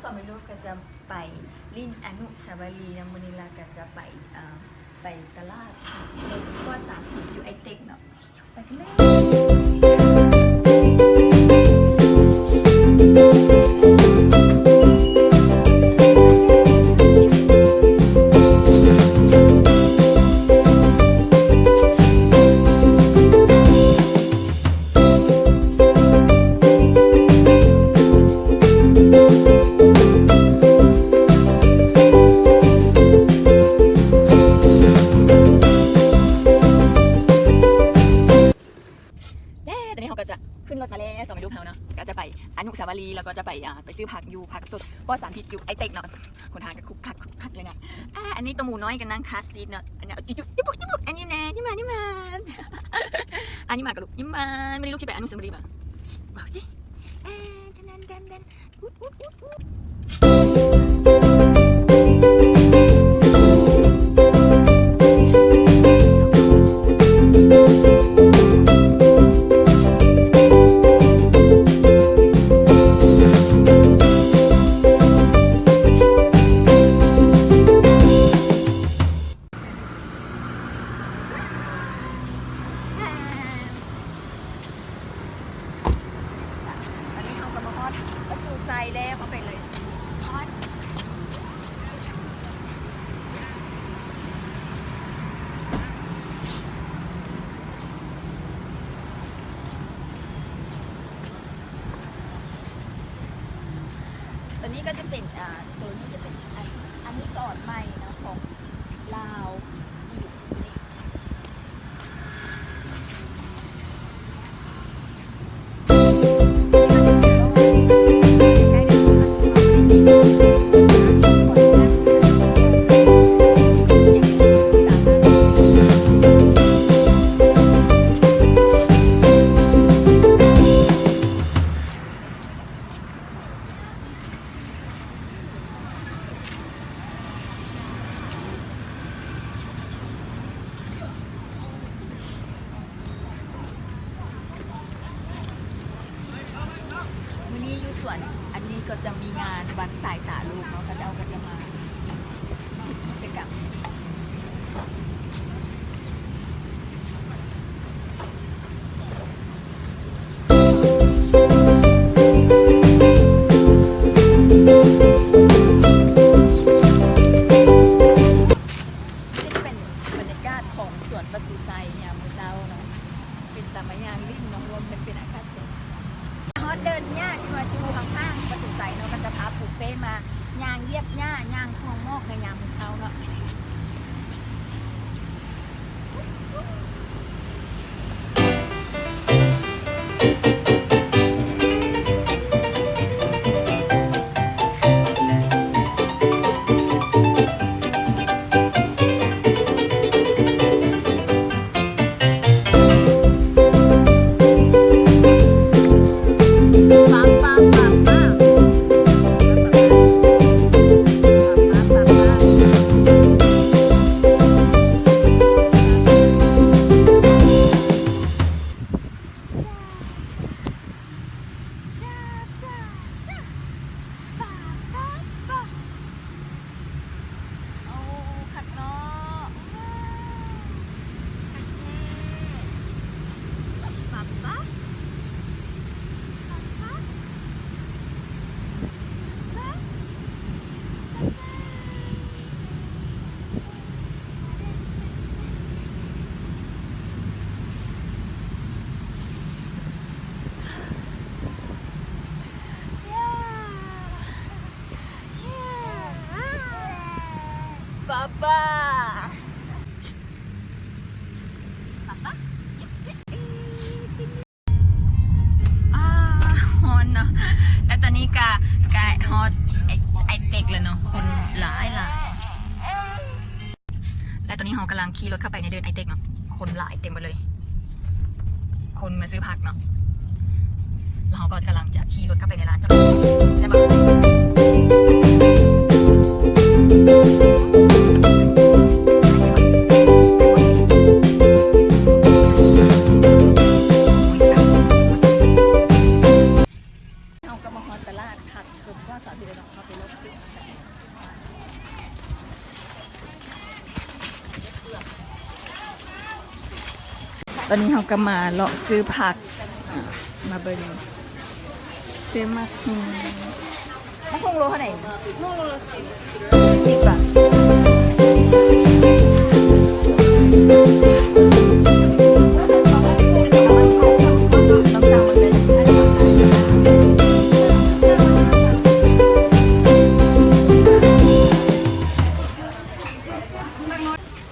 ຕໍ່ໄປລູກກໍຈະໄປຫຼິ້ນອະນຸສາວະລີນຳ ມື້ນີ້ລະກໍຈະໄປ ເອີ ໄປຕະຫຼາດ ເຊິ່ງກໍສາມາດຢູ່ໄອເຕັກເນາະ. ໄປກັນເລີຍ. ແລ້ວຕອນນີ້ເຮົາກໍຈະຂຶ້ນລົດມາແລ້ວ ສອງແມ່ລູກເຮົາເນາະ ກໍຈະໄປອະນຸສາວະລີ ແລ້ວກໍຈະໄປ ອ່າ ໄປຊື້ຜັກຢູ່ ຜັກສົດປອດສານພິດຢູ່ໄອເຕັກເນາະ. ຫົນທາງກໍຄຸກຄັກ ຄຸກຄັກເລີຍນະ. ອາ ອັນນີ້ໂຕໝູນ້ອຍກໍນັ່ງຄາຊີດເນາະ. ອັນນີ້ ອັນນີ້ແນ່ ຍິ້ມໝານ ຍິ້ມໝານ ຍິ້ມໝານ. ອັນນີ້ໝາກໍລູກຍິ້ມໝານ. ມື້ນີ້ລູກຊິໄປອະນຸສາວະລີບໍ່? ບອກຊິ. ແອນ ແດນ ແດນ ແດນ. ອຸດ ອຸດ ອຸດ ອຸດ. ຕອນນີ້ເຮົາກໍມາຮອດປະຕູໄຊແລ້ວ ເຮົາໄປເລີຍ. ຕົວນີ້ກໍຈະເປັນ ອາ ຕົວນີ້ຈະເປັນ ອາ ອະນຸສອນໃໝ່ເນາະ ຂອງລາວທີ່ຢູ່ຕົວນີ້. ມື້ນີ້ຢູ່ສວນ ອັນນີ້ກໍຈະມີງານວັດສາຍຕາໂລກເນາະ ເຂົາເຈົ້າກໍຈະມາເຮັດກິດຈະກຳ. ນີ້ເປັນບັນຍາກາດຂອງສວນປະຕູໄຊຍາມມື້ເຊົ້າເນາະ ເປັນຕາມາຍ່າງຫຼິ້ນເນາະ ເພາະວ່າມັນເປັນອາກາດສົດ. ຮອດເດີ່ນຍາກທີ່ວ່າຢູ່ຂ້າງໆປະຕູໄຊເນາະ ກໍຈະພາປູເປ້ມາຍ່າງຢຽບຫຍ້າ ຍ່າງຄວງໝອກໃນຍາມມື້ເຊົ້າເນາະ. ໂອ້ ຄັກເນາະ ຄັກແທ້. ປາປາ ປາປາ. ອາ ຮ້ອນເນາະ ແລະຕອນນີ້ກະໃກ້ຮອດໄອ ໄອເຕັກແລ້ວເນາະ ຄົນຫຼາຍໆ. ແລະຕອນນີ້ເຮົາກຳລັງຂີ່ລົດເຂົ້າໄປໃນເດີ່ນໄອເຕັກເນາະ ຄົນຫຼາຍເຕັມໝົດເລີຍ ຄົນມາຊື້ຜັກເນາະ. ແລ້ວເຮົາກໍກຳລັງຈະຂີ່ລົດເຂົ້າໄປໃນຮ້ານ ແຊບບໍ່? ເຮົາກໍມາຮອດ ຕະຫຼາດຄັກສົມກວ່າສາວທີ່ໄດ້ເນາະ ເຮົາໄປເລາະຊື້. ຕອນນີ້ເຮົາກໍມາເລາະຊື້ຜັກ ອ່າ ມາເບິ່ງ ຊື້ໝາກຫຸ່ງ ໝາກຫຸ່ງໂລເທົ່າໃດ? ໂລລະສິບ ສິບບາດ.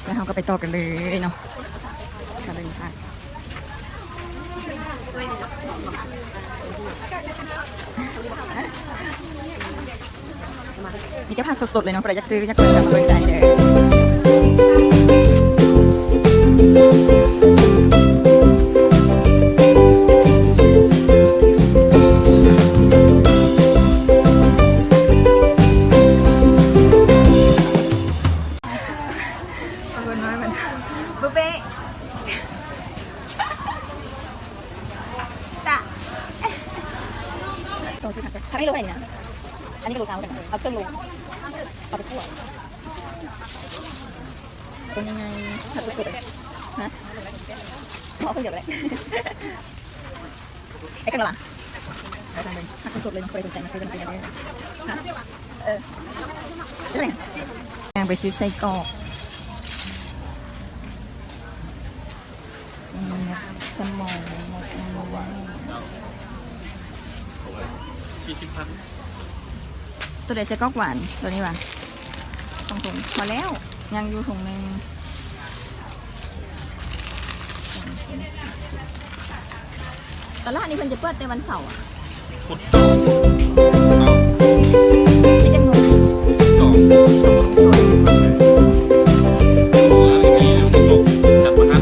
ແລ້ວເຮົາກໍໄປຕໍ່ກັນເລີຍເນາະ ກະເລີຍຄ່ະ. ມີແຕ່ຜັກສົດໆເລີຍເນາະ ຜູ້ໃດຢາກຊື້ ຢາກເບິ່ງ ກະມາເບິ່ງໄດ້ເດີ. ເອົາເບິ່ງວ່າມັນ ບຸບເປ້ ຕະ ໂຕຊິຄັກ ທັງນີ້ໂລເທົ່າໃດນີ້ນະ? ອັນນີ້ກໍໂລຊາວເໝືອນກັນນະ ເອົາເຄິ່ງໂລ ເອົາໄປຂົ້ວ ຕົວໃຫຍ່ໆ ຜັກສົດໆ ເລີຍ ຮະ ເອົາເຄິ່ງດຽວກໍໄດ້. ໄອ້ເຄິ່ງລະຫວາ? ຜັກສົດໆເລີຍເນາະ ຜູ້ໃດສົນໃຈມາຊື້ກັນເລີຍເດີ ຮະ ເອີ ຍ່າງໄປຊື້ໄສ້ກອກ. ສະໝອງ ສີ່ສິບພັນ. ໂຕໃດໃສ່ກອກຫວານ? ໂຕນີ້ຫວາ? ສອງຖົງພໍແລ້ວ ຍັງຢູ່ຖົງໜຶ່ງ. ຕະຫຼາດນີ້ເພິ່ນຈະເປີດແຕ່ວັນເສົາອະ? ພຸດ ເສົາ ໄປຈັກໂມງ? ສອງ ສອງໂມງ. ໂອ້ ອັນນີ້ມີສຸກ ຈັດປະຫັດ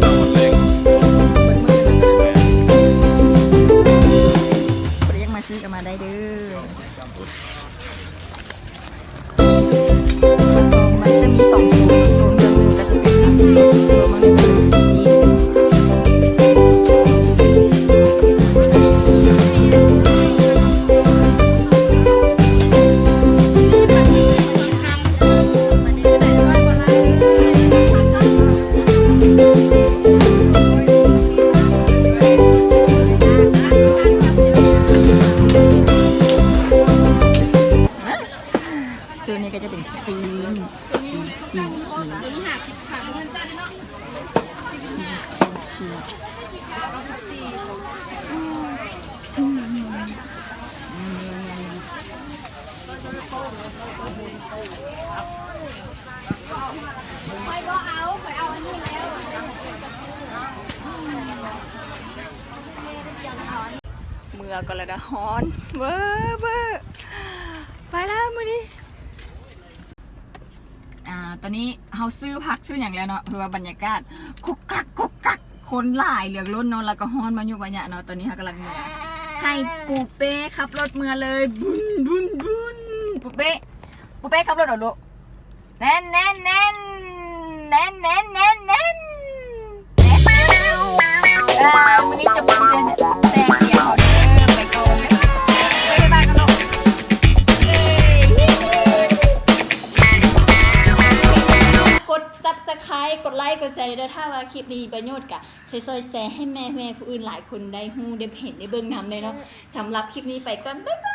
ເສົາວັນແລງ ເປີດມື້ນະ. ຜູ້ໃດຢາກມາຊື້ກໍມາໄດ້ເດີ. ມັນຈະມີສອງໂຊນ ໂຊນເບື້ອງໜຶ່ງກໍຈະເປັນ ໂຊນເບື້ອງໜຶ່ງກໍຈະເປັນ ໂຊນນີ້ກໍຈະເປັນຊີ້ນ ຊີ້ນ ຊີ້ນ ຊີ້ນ ຊີ້ນ. ເມືອກ່ອນລະເດີ ຮ້ອນເວີໆ. ໄປແລ້ວມື້ນີ້. ອ່າ ຕອນນີ້ເຮົາຊື້ຜັກຊື້ຫຍັງແລ້ວເນາະ ເພາະວ່າບັນຍາກາດຄຸກຄັກ ຄຸກຄັກ ຄົນຫຼາຍເຫຼືອລົ້ນເນາະ ແລ້ວກໍຮ້ອນມາຍຸມາຍະເນາະ. ຕອນນີ້ເຮົາກຳລັງເມືອ ໃຫ້ປູເປ້ຂັບລົດເມືອເລີຍ ບຸນ ບຸນ ບຸນ. ປູເປ້ ປູເປ້ຂັບລົດເອົາລູກ ແໜ້ນ ແໜ້ນ ແໜ້ນ ແໜ້ນ ແໜ້ນ ແໜ້ນ ແໜ້ນ. ອ່າ ມື້ນີ້ຈົບຄລິບແຕ່ພຽງເທົ່ານີ້ເດີ ໄປກ່ອນ ບາຍບາຍກັນລູກ. ກົດ Subscribe ກົດໄລ ກົດແຊເດີ ຖ້າວ່າຄລິບນີ້ມີປະໂຫຍດກະຊ່ອຍໆແຊໃຫ້ແມ່ໆຜູ້ອື່ນຫຼາຍຄົນໄດ້ຮູ້ໄດ້ເຫັນໄດ້ເບິ່ງນຳແດ່ເນາະ. ສຳລັບຄລິບນີ້ໄປກ່ອນ ບາຍບາຍ.